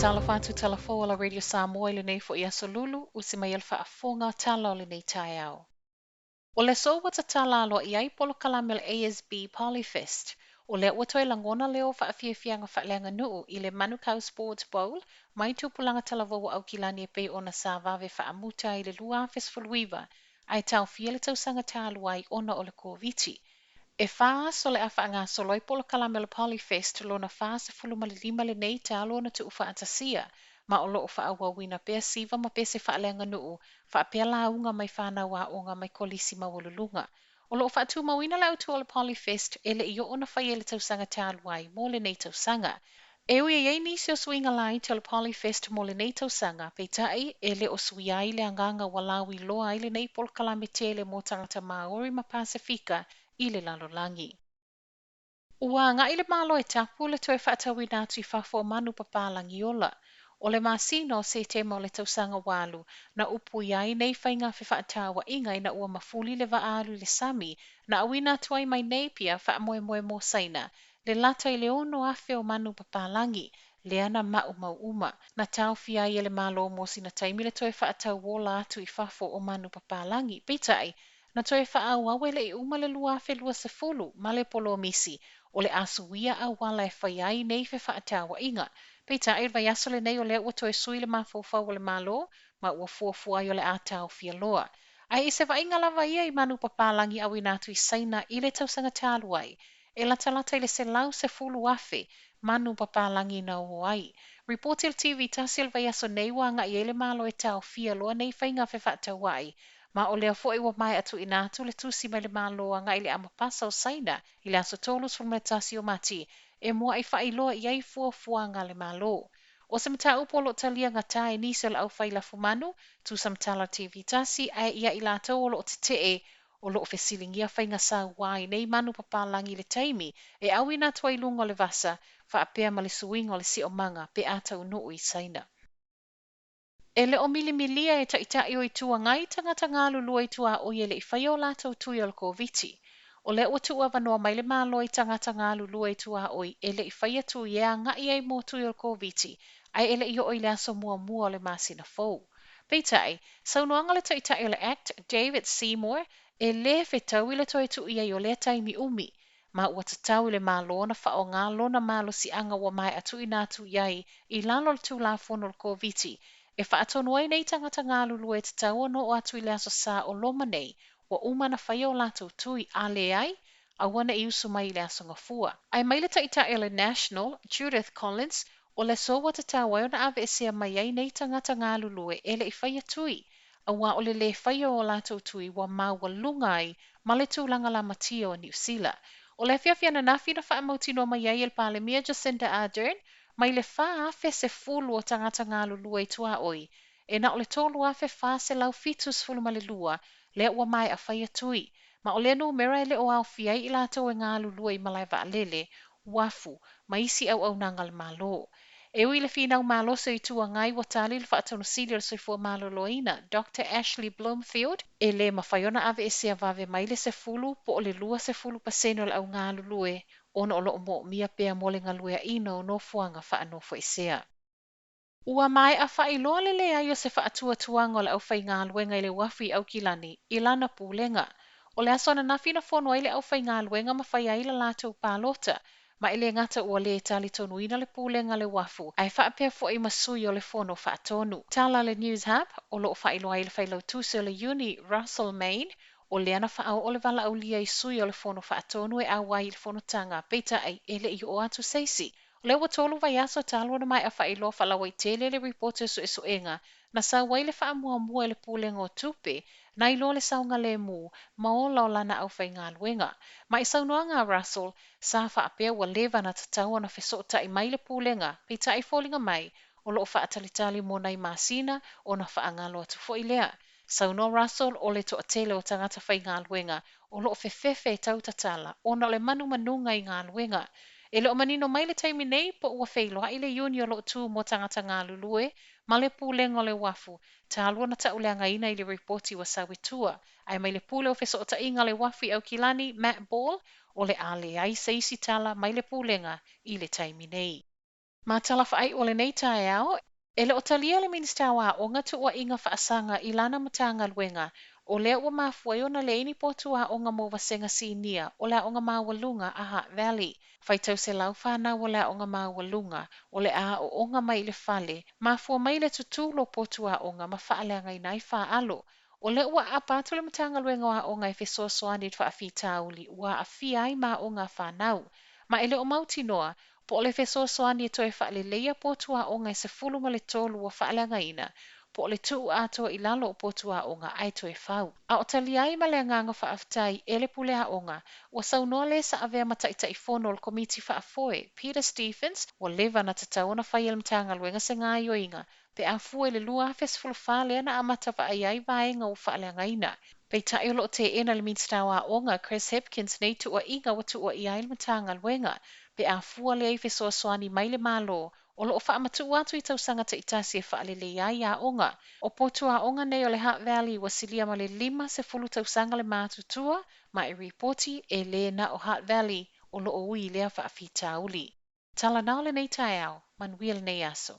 Faatalofa atu Talafou ala Radio Samoa i lenei foi aso Lulu, usi mai le faafofoga tala o lenei taeao. O le aso ua tatala aloaia ai polokalame o le ASB Polyfest. O lea ua toe lagona leo o faafiafiaga faaleaganuu i le Manukau Sports Bowl mai tupulaga talavou o Aukilani e pei ona sa vave faamuta i le 2019 ae taofia le tausaga talu ai ona o le Koviti. E 4 aso le a faagasolo ai polokalame o le Polyfest lona 45 lenei talu ona tuufaatasia, ma o loo faaauauina pea siva ma pese faaleaganuu faapea lauga mai fanau aoga mai kolisi maualuluga. O loo faatumauina le autu o le Polyfest e le i oo na fai e le tausaga talu ai mo lenei tausaga. E ui e i ai nisi o suiga laiti o le Polyfest mo lenei tausaga, peitai e le o suia ai le agaga ua lauiloa ai lenei polokalame tele mo tagata Maori ma Pasefika i le lalolagi. Ua agai le Malo e tapu le toe faatauina atu i fafo o manu papalagi ola. O le masina o Setema o le tausaga ua alu, na upuia ai nei faiga fefaatauaiga ina ua mafuli le vaa alu i le sami, na auina atu ai mai Napier faamoemoe mo Saina, le lata i le 6,000 o manu papalagi, lea na maumau uma. Na taofia ai e le Malo mo sina taimi le toe faatau ola atu i fafo o manu papalagi. Peitai, na toe faaauau e le i uma le 2020 ma le polomisi o le a suia auala e fai ai nei fefaatauaiga. Peitai, le vaiaso lenei o lea ua toe sui le mafaufau o le Malo ma ua fuafua ai o le a taofia loa. Ae i se vaaiga lava ia i manu papalagi auina atu i Saina i le tausaga talu ai, e latalata i le 110,000 manu papalagi na o ai. Ripoti le TV tasi o le vaiaso nei ua agai ai le Malo e taofia loa nei faiga fefaatauai, ma o lea foi ua maea tuuina atu le tusi mai le Malo agai le amapasa o Saina i le aso 31 o Mati e muai faailoa i ai fuafuaga a le Malo. O se mataupu o loo talia gata e nisi o le aufai lafumanu, tusa ma tala TV tasi, ae ia i latou o loo tetee o loo fesiligia faiga sauā i nei manu papalagi i le taimi e auina atu ai i luga o le vasa faapea ma le suiga o le siomaga pe a taunuu i Saina. E le o milimilia e taitai o Itu Agai tagata galulue i tuaoi e le i faia o latou tui o le Koviti. O lea ua tuuavanoa mai le Malo i tagata galulue i tuaoi e le i faia tui e agai ai mo tui o le Koviti, ae e le i oo i le aso muamua o le masina fou. Peitai, saunoaga le taitai o le ACT, David Seymour, e lē fetaui le toe tuu i ai o lea taimi umi, ma ua tatau i le Malo ona faaaoga lona malosiaga ua maea tuuina atu i ai i lalo o le Tulafono o le Koviti e faatonu ai nei tagata galulue e tatau ona oo atu i le aso Sa o loma nei ua uma ona faia o latou tui, a leai, aua ne i usu mai i le aso Gafua. Ae mai le taitai o le National, Judith Collins, o le aso ua tatau ai ona aveesea mai ai nei tagata galulue e le i faia tui, auā o le lē faia o latou tui ua maualuga ai ma le tulaga lamatia o Niu Sila. O le afiafi ananafi na faamautinoa mai ai e le Palemia Jacinda Ardern mai le 4,010 o tagata galulue i tuaoi, e na o le 3,472 lea ua maea faia tui, ma o lea numera e le o aofia ai i latou e galulue i malae vaalele, uafu ma isi auaunaga a le Malo. E ui i le finau malosi o Itu Agai, ua tali le Faatonusili o le Soifua Maloloina, Dr Ashley Bloomfield, e lē mafai ona aveesea vave mai le 10 po o le 20% o le au galulue ona o loo moomia pea mo le galueaina o nofoaga faanofoesea. Ua maea faailoa le leai o se faatuatuaga o le aufaigaluega i le uafu i Aukilani i lana pulega. O le aso ananafi na fono ai le aufaigaluega ma fai ai la latou palota, ma e le gata ua lē talitonuina le pulega o le uafu, ae faapea foi ma sui o le fono faatonu. Tala le News Hub, o loo faailoa ai le failautusi o le Iuni Russell Main, o lea na faaoo le valaaulia i sui o le fono faatonu e auai i le fonotaga, peitai e le i oo atu se isi. O lea ua 3 vaiaso talu ona maea faailoa faalauaitele le ripoti o suesuega na sau ai le faamuamua i le pulega o tupe na iloa le saogalemu ma ola o lana aufaigaluega. Ma i saunoaga a Russell, sa faapea ua leva na tatau ona fesootai mai le pulega, peitai foliga mai o loo faatalitali mo nai masina ona faagalo atu foi lea. Saunoa Russell o le toatele o tagata faigaluega o loo fefefe e tautatala ona o le manumanuga i galuega. E le o manino mai le taimi nei po ua feiloai le iuni o loo tu mo tagata galulue ma le pulega o le uafu talu ona tauleagaina i le ripoti ua sau i tua. Ae mai le pule o fesootaiga le uafu i Aukilani, Matt Ball, o le a leai se isi tala mai le pulega i le taimi nei. Ma tala faaiu o lenei taeao, e le o talia le Minisita o Aoga tuuaiga faasaga i lana Matagaluega, o lea ua mafua ai ona leai ni potu aoga mo vasega sinia o le Aoga Maualuga a Hutt Valley. Faitau selau fanau o le Aoga Maualuga o le a aooga mai i le fale, mafua mai le tutulo o potu aoga ma faaleagaina ai faalo. O lea ua aapa atu le Matagaluega o Aoga e fesoasoani i le faafitauli ua aafia ai ma aoga a fanau. Ma e le o mautinoa, po o le fesoasoani e toe faaleleia potu aoga e 13 ua faaleagaina, po o le tuu atoa i lalo o potu aoga ae toe fau. A o talia ai ma le agaga faafetai e le pule aoga, ua saunoa le sa avea ma Taitaifono o le Komiti Faafoe, Peter Stephens, ua leva ona tatau ona fai e le Matagaluega se gaoioiga pe a fua i le 2014 lea na amata vaaia ai vaega ua faaleagaina. Peitai o lo o teena le Minisita o Aoga, Chris Hipkins, nei tuuaiga ua tuuaia ai le Matagaluega. Pe a fua lea i fesoasoani mai le Malo, o lo o faamatuu atu i tausaga taitasi e faaleleia ai aoga. O potu aoga nei o le Hutt Valley ua silia ma le 50 tausaga le matutua, ma e ripoti e le na o Hutt Valley o lo o ui i lea faafitauli. Tala na o lenei taeao, manuia lenei aso.